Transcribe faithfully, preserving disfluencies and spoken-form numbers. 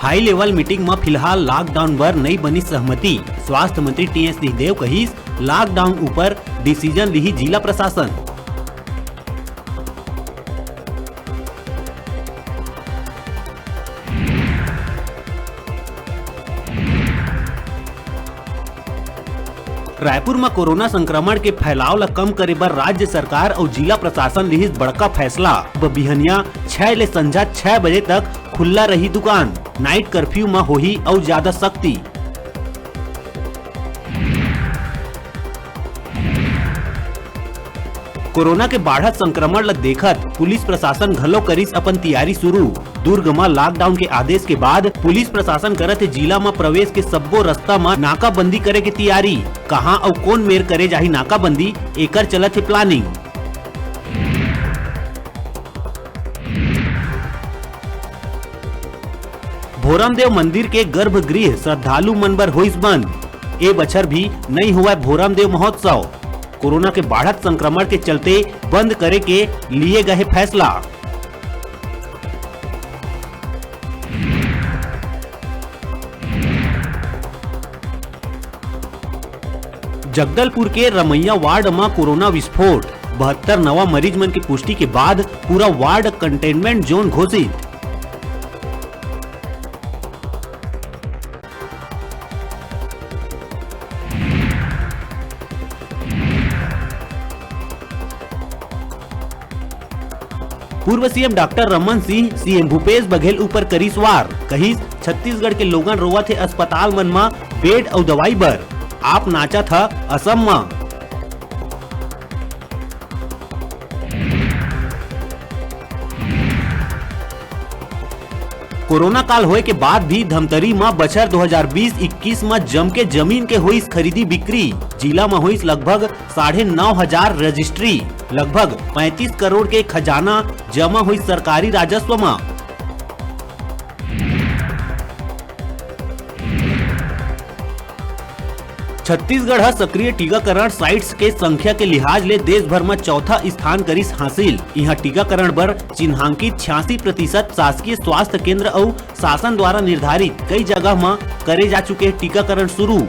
High level meeting म फिलहाल lockdown बर नई बनिस सहमति। स्वास्थ्य मंत्री टीएस सिंहदेव कहिस, लॉकडाउन ऊपर डिसीजन लिही जिला प्रशासन। रायपुर म कोरोना संक्रमण के फैलाव ल कम करे बर राज्य सरकार अउ जिला प्रशासन लिहिस बड़का फैसला। अब बिहनिया छै ले संझा छै बजे तक खुल्ला रही दुकान, नाइट कर्फ्यू म होही अउ ज्यादा सख्ती। कोरोना के बाढ़त संक्रमण ल देखत पुलिस प्रशासन घलो करिस अपन तियारी शुरू। दुर्ग म लॉकडाउन के आदेश के बाद पुलिस प्रशासन करत हे जिला म प्रवेश के सब्बो रस्ता म नाकाबंदी करे के तियारी। कहां अउ कोन मेर करे जाही नाकाबंदी, एकर चलत हे प्लानिंग। भोरमदेव मंदिर के गर्भगृह श्रद्धालु मन बर होइस बंद। ए बछर भी नइ होवय भोरमदेव महोत्सव। कोरोना के बाढ़त संक्रमण के चलते बंद करे के लिए गए फैसला। जगदलपुर के रमैया वार्ड म कोरोना विस्फोट, बहत्तर नवा मरीज मन के पुष्टि के बाद पूरा वार्ड कंटेनमेंट जोन घोषित। पूर्व CM doctor Raman Singh CM Bhupesh Baghel ऊपर करिस वार, कहिस, "छत्तीसगढ़ के लोगन रोवत हे अस्पताल मन म बेड अउ दवाई बर, आप नाचत ह असम म।" कोरोना काल होए के बाद भी धमतरी म बछर दो हज़ार बीस इक्कीस म जम के जमीन के होइस खरीदी बिक्री। जिला म होइस लगभग साढ़े नौ हजार रजिस्ट्री, लगभग पैंतीस करोड़ के खजाना जमा होइस सरकारी राजस्व म। छत्तीसगढ़ ह सक्रिय टीकाकरण साइट्स के संख्या के लिहाज ले देश भर म चौथा स्थान करिस हासिल। इहां टीकाकरण बर चिन्हांकित छियासी प्रतिशत शासकीय स्वास्थ्य केंद्र अउ शासन द्वारा निर्धारित कई जगह म करे जा चुके टीकाकरण शुरू।